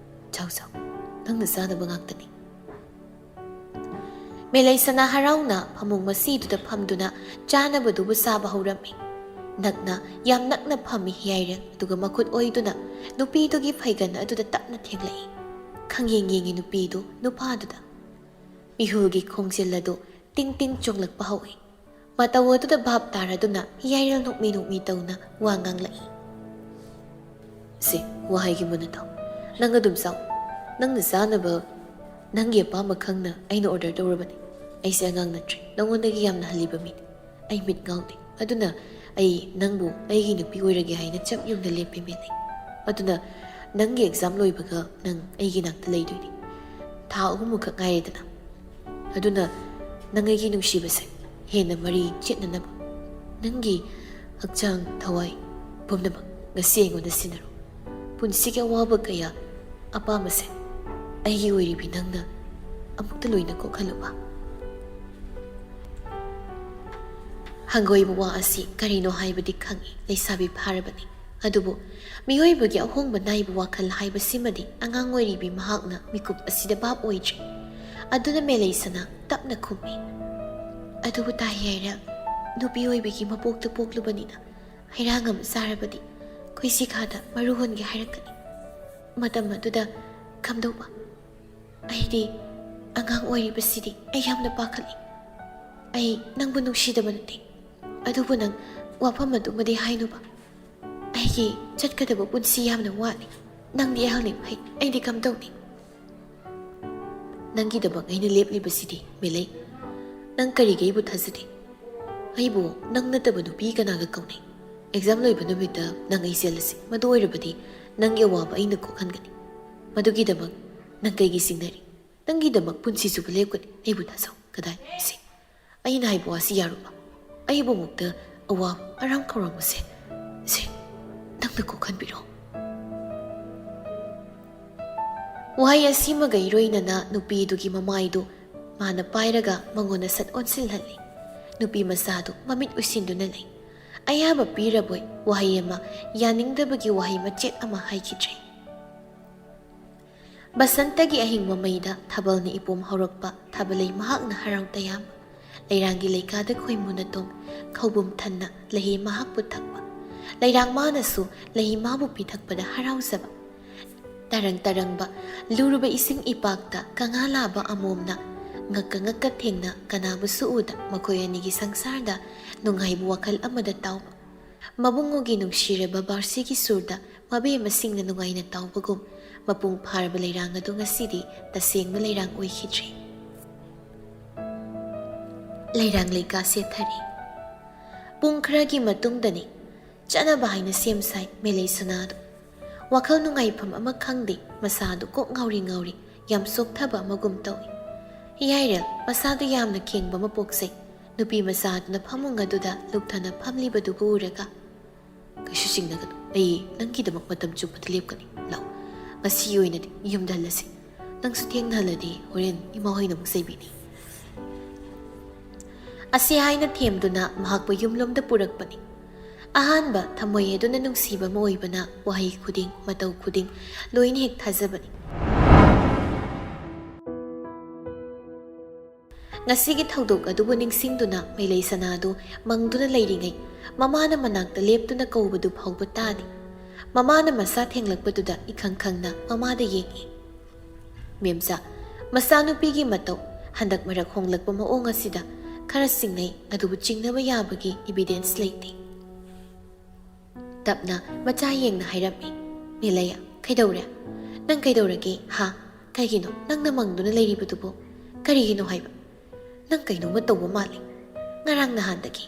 "ꯆꯥꯎ ꯆꯥꯎ, ꯅꯪꯅ ꯆꯥꯅꯕ ꯉꯥꯛꯇꯅꯤ꯫" ꯃꯦꯂꯩꯁꯅꯥ ꯍꯔꯥꯎꯅ ꯐꯃꯨꯡ ꯃꯁꯤꯗꯨꯗ ꯐꯝꯗꯨꯅ ꯆꯥꯅꯕꯗꯨꯕꯨ ꯆꯥꯕ ꯍꯧꯔꯝꯃꯤ꯫ ꯅꯛꯅ, ꯌꯥꯝ ꯅꯛꯅ ꯐꯝꯃꯤ ꯍꯤꯌꯥꯏꯔꯦꯜ, ꯑꯗꯨꯒ ꯃꯈꯨꯠ ꯑꯣꯏꯗꯨꯅ ꯅꯨꯄꯤꯗꯨꯒꯤ ꯐꯩꯒꯟ ꯑꯗꯨꯗ ꯇꯞꯅ ꯊꯦꯡꯂꯛꯏ꯫ ꯈꯪꯌꯦꯡ ꯌꯦꯡꯉꯤ ꯅꯨꯄꯤꯗꯨ ꯅꯨꯄꯥꯗꯨꯗ꯫ ꯃꯤꯍꯨꯜꯒꯤ ꯈꯣꯡꯖꯦꯜ ꯑꯗꯨ ꯇꯤꯡ ꯇꯤꯡ ꯆꯣꯡꯂꯛꯄ ꯍꯧꯏ꯫ ꯃꯇꯧ ꯑꯗꯨꯗ ꯚꯥꯞ ꯇꯥꯔꯗꯨꯅ ꯌꯥꯏꯔꯦꯜ ꯅꯣꯛꯃꯤ ꯅꯣꯛꯃꯤ ꯇꯧꯅ ꯋꯥ ꯉꯥꯡꯂꯛꯏ꯫ "ꯁꯦ, ꯋꯥꯍꯩꯒꯤ ꯃꯨꯟꯅ ꯇꯥꯎ꯫ ꯅꯪ ꯑꯗꯨꯝ ꯆꯥꯎ꯫ ꯅꯪꯅ ꯆꯥꯅꯕ ꯅꯪꯒꯤ ꯑꯄꯥꯝꯕ ꯈꯪꯅ ꯑꯩꯅ ꯑꯣꯔꯗꯔ ꯇꯧꯔꯕꯅꯤ꯫ ꯑꯩꯁꯦ ꯑꯉꯥꯡ ꯅꯠꯇ꯭ꯔꯦ꯫ ꯅꯉꯣꯟꯗꯒꯤ ꯌꯥꯝꯅ ꯍꯜꯂꯤꯕ ꯃꯤꯅꯤ꯫ ꯑꯩ ꯃꯤꯠ ꯉꯥꯎꯗꯦ꯫ ꯑꯗꯨꯅ ꯑꯩ ꯅꯪꯕꯨ ꯑꯩꯒꯤ ꯅꯨꯄꯤ ꯑꯣꯏꯔꯒꯦ ꯍꯥꯏꯅ ꯆꯞ ꯌꯨꯡꯅ ꯂꯦꯞꯄꯦ, ꯃꯦꯂꯩ꯫ ꯑꯗꯨꯅ ꯅꯪꯒꯤ ꯑꯦꯛꯖꯥꯝ ꯂꯣꯏꯕꯒ ꯅꯪ ꯑꯩꯒꯤ ꯅꯥꯛꯇ ꯂꯩꯗꯣꯏꯅꯤ꯫ ꯊꯥ ꯑꯍꯨꯝꯃꯨꯛꯈꯛ ꯉꯥꯏꯔꯦꯗꯅ꯫ ꯑꯗꯨꯅ ꯅꯪ ꯑꯩꯒꯤ ꯅꯨꯡꯁꯤꯕꯁꯦ ꯍꯦꯟꯅ ꯃꯔꯤ ꯆꯦꯠꯅꯅꯕ ꯅꯪꯒꯤ ꯍꯛꯆꯥꯡ ꯊꯋꯥꯏ ꯄꯨꯝꯅꯃꯛ ꯉꯁꯤ ꯑꯩꯉꯣꯟꯗ ꯁꯤꯟꯅꯔꯣ꯫ ꯄꯨꯟꯁꯤꯒꯤ ꯑꯋꯥꯕ ꯀꯌꯥ, ꯑꯄꯥꯝꯕꯁꯦ ꯑꯩꯒꯤ ꯑꯣꯏꯔꯤꯕꯤ ꯅꯪꯅ ꯑꯃꯨꯛꯇ ꯂꯣꯏꯅ ꯀꯣꯛꯍꯜꯂꯨꯕ"꯫ ꯍꯪꯒꯣꯏꯕ ꯋꯥ ꯑꯁꯤ ꯀꯔꯤꯅꯣ ꯍꯥꯏꯕꯗꯤ ꯈꯪꯏ, ꯂꯩꯁꯥꯕꯤ ꯐꯥꯔꯕꯅꯤ꯫ ꯑꯗꯨꯕꯨ ꯃꯤꯑꯣꯏꯕꯒꯤ ꯑꯍꯣꯡꯕ ꯅꯥꯏꯕ ꯋꯥꯈꯜ ꯍꯥꯏꯕꯁꯤꯃꯗꯤ ꯑꯉꯥꯡ ꯑꯣꯏꯔꯤꯕꯤ ꯃꯍꯥꯛꯅ ꯃꯤꯀꯨꯞ ꯑꯁꯤꯗ ꯚꯥꯞ ꯑꯣꯏꯗ꯭ꯔꯤ꯫ ꯑꯗꯨꯅ ꯃꯦꯂꯩꯁꯅꯥ ꯇꯞꯅ ꯈꯨꯝꯃꯤ, "ꯑꯗꯨꯕꯨ ꯇꯥ ꯍꯤꯌꯥꯏꯔ, ꯅꯨꯄꯤ ꯑꯣꯏꯕꯤꯒꯤ ꯃꯄꯣꯛꯇ ꯄꯣꯛꯂꯨꯕꯅꯤꯅ ꯍꯩꯔꯥꯡ ꯑꯃ ꯆꯥꯔꯕꯗꯤ ꯈꯣꯏꯁꯤꯈꯥꯗ ꯃꯔꯨ ꯍꯣꯟꯒꯦ ꯍꯥꯏꯔꯛꯀꯅꯤ꯫ ꯃꯇꯝ ꯑꯗꯨꯗ ꯀꯝꯗꯧꯕ? ꯑꯩꯗꯤ ꯑꯉꯥꯡ ꯑꯣꯏꯔꯤꯕꯁꯤꯗꯤ ꯑꯩ ꯌꯥꯝꯅ ꯄꯥꯈꯠꯂꯤ꯫ ꯑꯩ ꯅꯪꯕꯨ ꯅꯨꯡꯁꯤꯗꯕ ꯅꯠꯇꯦ, ꯑꯗꯨꯕꯨ ꯅꯪ ꯋꯥꯐꯝ ꯑꯗꯨꯃꯗꯤ ꯍꯥꯏꯅꯨꯕ꯫ ꯑꯩꯒꯤ ꯆꯠꯀꯗꯕ ꯄꯨꯟꯁꯤ ꯌꯥꯝꯅ ꯋꯥꯠꯂꯤ꯫ ꯅꯪꯗꯤ ꯑꯍꯜꯅꯤ ꯐꯩ, ꯑꯩꯗꯤ ꯀꯝꯗꯧꯅꯤ?" "ꯅꯪꯒꯤꯗꯃꯛ ꯑꯩꯅ ꯂꯦꯞꯂꯤꯕꯁꯤꯗꯤ, ꯃꯦꯂꯩ꯫ ꯅꯪ ꯀꯔꯤꯒꯤ ꯑꯩꯕꯨ ꯊꯥꯖꯗꯦ? ꯑꯩꯕꯨ ꯅꯪ ꯅꯠꯇꯕ ꯅꯨꯄꯤ ꯀꯅꯥꯒ ꯀꯧꯅꯩ? ꯑꯦꯛꯖꯥꯝ ꯂꯣꯏꯕ ꯅꯨꯃꯤꯠꯇ ꯅꯪ ꯑꯩ ꯆꯦꯜꯂꯁꯤ꯫ ꯃꯗꯨ ꯑꯣꯏꯔꯕꯗꯤ ꯅꯪꯒꯤ ꯑꯋꯥꯕ ꯑꯩꯅ ꯀꯣꯛꯍꯟꯒꯅꯤ꯫ ꯃꯗꯨꯒꯤꯗꯃꯛ ꯅꯪ ꯀꯩꯒꯤ ꯆꯤꯡꯅꯔꯤ? ꯅꯪꯒꯤꯗꯃꯛ ꯄꯨꯟꯁꯤ ꯆꯨꯞꯄ ꯂꯦꯞꯀꯅꯤ꯫ ꯑꯩꯕꯨ ꯊꯥꯖꯧ꯫ ꯀꯗꯥꯏ? ꯁꯤ ꯑꯩꯅ ꯍꯥꯏꯕ ꯋꯥꯁꯤ ꯌꯥꯔꯨꯕ? ꯑꯩꯕꯨꯃꯛꯇ ꯑꯋꯥꯕ ꯑꯔꯥꯝ ꯈꯧꯔꯥꯡꯕꯁꯦ, ꯁꯦ, ꯅꯪꯅ ꯀꯣꯛꯍꯟꯕꯤꯔꯣ"꯫ ꯋꯥꯍꯩ ꯑꯁꯤꯃꯒ ꯏꯔꯣꯏꯅꯅ ꯅꯨꯄꯤꯗꯨꯒꯤ ꯃꯃꯥꯏꯗꯨ ꯃꯥꯅ ꯄꯥꯏꯔꯒ ꯃꯉꯣꯟꯗ ꯁꯠ ꯑꯣꯟꯁꯤꯜꯍꯜꯂꯤ꯫ ꯅꯨꯄꯤ ꯃꯆꯥꯗꯨ ꯃꯃꯤꯠ ꯎꯏꯁꯤꯟꯗꯨꯅ ꯂꯩ꯫ ꯑꯌꯥꯕ ꯄꯤꯔꯕꯣꯏ ꯋꯥꯍꯩ ꯑꯃ, ꯌꯥꯅꯤꯡꯗꯕꯒꯤ ꯋꯥꯍꯩ ꯃꯆꯦꯠ ꯑꯃ ꯍꯥꯏꯈꯤꯗ꯭ꯔꯦ꯫ ꯕꯁꯟꯇꯒꯤ ꯑꯍꯤꯡ ꯃꯃꯩꯗ ꯊꯥꯕꯜꯅ ꯏꯄꯣꯝ ꯍꯧꯔꯛꯄ, ꯊꯥꯕꯜꯂꯩ ꯃꯍꯥꯛꯅ ꯍꯔꯥꯎ ꯇꯌꯥꯝꯕ꯫ ꯂꯩꯔꯥꯡꯒꯤ ꯂꯩꯀꯥꯗ ꯈꯣꯏꯃꯨꯅ ꯇꯣꯡ, ꯈꯧꯕꯨꯝ ꯊꯟꯅ ꯂꯩꯍꯤ ꯃꯍꯥꯛꯄꯨ ꯊꯛꯄ꯫ ꯂꯩꯔꯥꯡ ꯃꯥꯅꯁꯨ ꯂꯩꯍꯤ ꯃꯥꯕꯨ ꯄꯤꯊꯛꯄꯗ ꯍꯔꯥꯎꯖꯕ꯫ ꯇꯔꯪ ꯇꯔꯪꯕ ꯂꯨꯔꯨꯕ ꯏꯁꯤꯡ ꯏꯄꯥꯛꯇ ꯀꯪꯉꯥ ꯂꯥꯕ ꯑꯃꯣꯝꯅ ꯉꯛꯀ ꯉꯛꯀ ꯊꯦꯡꯅ ꯀꯅꯥꯕꯨꯁꯨ ꯎꯗ ꯃꯈꯣꯏ ꯑꯅꯤꯒꯤ ꯁꯪꯁꯥꯔꯗ ꯅꯨꯡꯉꯥꯏꯕ ꯋꯥꯈꯜ ꯑꯃꯗ ꯇꯥꯎꯕ꯫ ꯃꯕꯨꯡꯉꯣꯒꯤ ꯅꯨꯡꯁꯤꯔꯕ ꯕꯥꯔꯁꯤꯒꯤ ꯁꯨꯔꯗ ꯃꯕꯦꯝꯃꯁꯤꯡꯅ ꯅꯨꯡꯉꯥꯏꯅ ꯇꯥꯎꯕꯒꯨꯝ, ꯃꯄꯨꯡ ꯐꯥꯔꯕ ꯂꯩꯔꯥꯡ ꯑꯗꯨ ꯉꯁꯤꯗꯤ ꯇꯁꯦꯡꯕ ꯂꯩꯔꯥꯡ ꯑꯣꯏꯈꯤꯗ꯭ꯔꯦ꯫ ꯂꯩꯔꯥꯡ ꯂꯩꯀꯥ ꯁꯦꯠꯊꯔꯦ꯫ ꯄꯨꯡ ꯈꯔꯒꯤ ꯃꯇꯨꯡꯗꯅꯤ ꯆꯠꯅꯕ ꯍꯥꯏꯅ ꯁꯦꯝ ꯁꯥꯏ ꯃꯦꯂꯩ ꯁꯅꯥꯗꯨ꯫ ꯋꯥꯈꯜ ꯅꯨꯡꯉꯥꯏꯐꯝ ꯑꯃ ꯈꯪꯗꯦ, ꯃꯁꯥꯗꯨ ꯀꯣꯛ ꯉꯥꯎꯔꯤ ꯉꯥꯎꯔꯤ, ꯌꯥꯝ ꯆꯣꯛꯊꯕ ꯑꯃꯒꯨꯝ ꯇꯧꯏ꯫ ꯌꯥꯏꯔꯦꯜ, ꯃꯁꯥꯗꯨ ꯌꯥꯝꯅ ꯈꯦꯡꯕ ꯑꯃ ꯄꯣꯛꯆꯩ꯫ ꯅꯨꯄꯤ ꯃꯆꯥꯗꯨꯅ ꯐꯃꯨꯡ ꯑꯗꯨꯗ ꯂꯨꯞꯊꯅ ꯐꯝꯂꯤꯕꯗꯨꯕꯨ ꯎꯔꯒ, "ꯀꯩꯁꯨ ꯆꯤꯡꯅꯒꯅꯨ, ꯑꯩ ꯅꯪꯒꯤꯗꯃꯛ ꯃꯇꯝ ꯆꯨꯞꯄꯗ ꯂꯦꯞꯀꯅꯤ꯫ ꯂꯥꯛꯑꯣ, ꯉꯁꯤꯒꯤ ꯑꯣꯏꯅꯗꯤ ꯌꯨꯝꯗ ꯍꯜꯂꯁꯤ꯫ ꯅꯪꯁꯨ ꯊꯦꯡꯅ ꯍꯜꯂꯗꯤ ꯍꯣꯔꯦꯟ ꯏꯃꯥ ꯍꯣꯏꯅ ꯑꯃꯨꯛ ꯆꯩꯕꯤꯅꯤ꯫" ꯑꯁꯤ ꯍꯥꯏꯅ ꯊꯦꯝꯗꯨꯅ ꯃꯍꯥꯛꯄꯨ ꯌꯨꯝꯂꯣꯝꯗ ꯄꯨꯔꯛꯄꯅꯤ꯫ ꯑꯍꯥꯟꯕ ꯊꯝꯃꯣꯏ ꯑꯗꯨꯅ ꯅꯨꯡꯁꯤꯕ ꯑꯃ ꯑꯣꯏꯕꯅ ꯋꯥꯍꯩ ꯈꯨꯗꯤꯡ, ꯃꯇꯧ ꯈꯨꯗꯤꯡ ꯂꯣꯏꯅ ꯍꯦꯛ ꯊꯥꯖꯕꯅꯤ꯫ ꯉꯁꯤꯒꯤ ꯊꯧꯗꯣꯛ ꯑꯗꯨꯕꯨ ꯅꯤꯡꯁꯤꯡꯗꯨꯅ ꯃꯦꯂꯩ ꯁꯅꯥꯗꯨ ꯃꯪꯗꯨꯅ ꯂꯩꯔꯤꯉꯩ, ꯃꯃꯥꯅ ꯃꯅꯥꯛꯇ ꯂꯦꯞꯇꯨꯅ ꯀꯧꯕꯗꯨ ꯐꯥꯎꯕ ꯇꯥꯗꯦ꯫ ꯃꯃꯥꯅ ꯃꯁꯥ ꯊꯦꯡꯂꯛꯄꯗꯨꯗ ꯏꯈꯪ ꯈꯪꯅ ꯃꯃꯥꯗ ꯌꯦꯡꯏ꯫ "ꯃꯦꯝꯆꯥ, ꯃꯆꯥꯅꯨꯄꯤꯒꯤ ꯃꯇꯧ ꯍꯟꯗꯛ ꯃꯔꯛ ꯍꯣꯡꯂꯛꯄ ꯃꯑꯣꯡ ꯑꯁꯤꯗ ꯈꯔ ꯆꯤꯡꯅꯩ, ꯑꯗꯨꯕꯨ ꯆꯤꯡꯅꯕ ꯌꯥꯕꯒꯤ evidence ꯂꯩꯇꯦ꯫" ꯇꯞꯅ ꯃꯆꯥ ꯌꯦꯡꯅ ꯍꯥꯏꯔꯝꯃꯤ꯫ "ꯃꯦꯂꯩꯌꯥ, ꯀꯩꯗꯧꯔꯦ? ꯅꯪ ꯀꯩꯗꯧꯔꯒꯦ, ꯍꯥ? ꯀꯩꯒꯤꯅꯣ ꯅꯪꯅ ꯃꯪꯗꯨꯅ ꯂꯩꯔꯤꯕꯗꯨꯕꯨ? ꯀꯔꯤꯒꯤꯅꯣ ꯍꯥꯏꯕ? ꯅꯪ ꯀꯩꯅꯣꯝꯃ ꯇꯧꯕ ꯃꯥꯜꯂꯤ, ꯉꯔꯥꯡ ꯅꯍꯥꯟꯗꯒꯤ꯫"